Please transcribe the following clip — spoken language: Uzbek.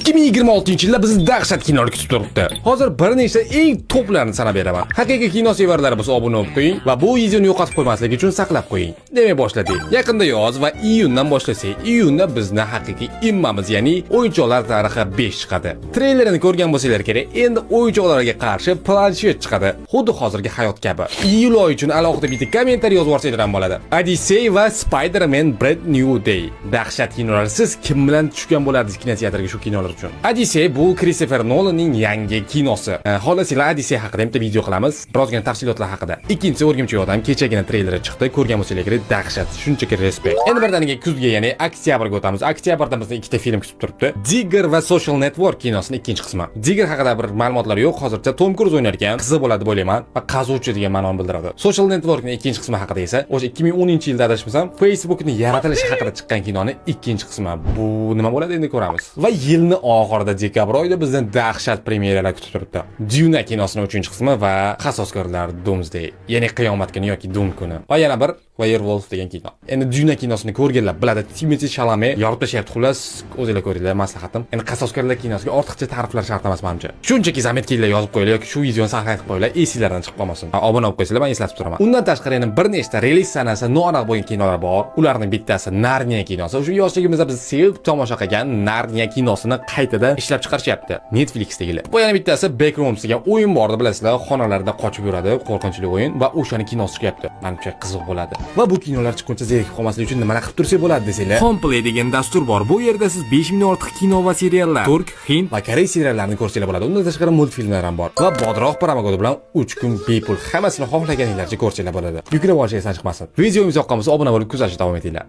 2026-yilda bizni dahshat kinolar kutib turibdi. Hozir bir nechta eng toplarni sanab beraman. Haqiqiy kino sevarlar bo'lsa, obuna bo'lib qo'ying va bu videoni yo'qotib qo'ymaslik uchun saqlab qo'ying. Demak, boshladik. Yaqinda yoz va iyundan boshlasak, iyunda bizni haqiqiy immamiz, ya'ni O'yinchoqlar tarixi 5 chiqadi. Treylerini ko'rgan bo'lsanglar kerak, endi o'yinchoqlarga qarshi planshet chiqadi. Xuddi hozirgi hayot kabi. Iyul oyi uchun alohida bitta kommentariy yozib yuborsanglar ham bo'ladi. Odyssey va Spider-Man: Brand New Day. Dahshat kinolar. Siz kim bilan tushgan bo'lardingiz kinoteatrga shu kinolar uchun? Odyssey bu Christopher Nolanning yangi kinosi. Xohlasanglar, Odyssey haqida bitta video qilamiz. Birozgina tafsilotlar haqida. Ikkinchisi O'rgimchak odam, kechagina treyleri chiqdi. Ko'rgan bo'lsanglar kerak, dahshat. Shunchaki respekt. Endi birdaniga kuzga, ya'ni oktyabrga o'tamiz. Oktyabrda bizni ikkita film kutib turibdi. Digger va Social Network kinosining ikkinchi qismi. Digger haqida bir ma'lumotlar yo'q hozircha. Tom Cruise o'ynar ekan, qizi bo'ladi deb o'ylayman va qazuvchi degan ma'noni bildiradi. Social Networkning ikkinchi qismi haqida esa o'sha 2010-yilda, adashmasam, Facebookning yaratilishi haqida chiqqan kinoni ikkinchi qismi. Bu nima bo'ladi, endi ko'ramiz. Va yilni oxirida, dekabr oyida bizni dahshat premyeralar kutib turibdi. Duna kinosining 3-qismi va Qasoskorlar Doomsday, ya'ni qiyomat kuni yoki Doom kuni. Va yana bir Werewolf degan kino. Endi Duna kinosini ko'rganlar biladi. Timothée Chalamet yorib tashlayapti, xullas, o'zinglar ko'ringlar, maslahatim. Endi Qasoskorlar kinosiga ortiqcha ta'riflar shart emas menimcha. Shunchaki заметка lar yozib qo'yinglar yoki shu videoni saqlab qo'yinglar, esinglardan chiqib qolmasin. Obuna bo'lib qo'ysanglar, men eslatib turaman. Undan tashqari yana bir nechta reliz sanasi noaniq bo'lgan kinolar bor. Ularning bittasi Narniya kinosi. O'sha yoshligimizda biz sevib tomosha qilgan Narniya kinosini qaytadan ishlab chiqarishyapti Netflixdagilar. Bu yana bittasi Backrooms degan o'yin bor, bilasizlar, xonalarda qochib yuradi, qo'rqinchli o'yin va o'shani kinosi chiqyapti. Menimcha, qiziq bo'ladi. Va bu kinolar chiqquncha zerikib qolmaslik uchun nimalar qilib tursak bo'ladi desanglar, Homeplay degan dastur bor. Bu yerda siz 5000 dan ortiq kino va seriallar, turk, hind va koreys seriallarini ko'rsanglar bo'ladi. Undan tashqari multfilmlar ham bor. Va bodroq promokodi bilan 3 kun bepul hammasini xohlaganinglarcha ko'rsanglar bo'ladi. Yuklab olish esdan chiqmasin. Videomiz yoqqan bo'lsa, obuna bo'lib kuzatishda davom etinglar.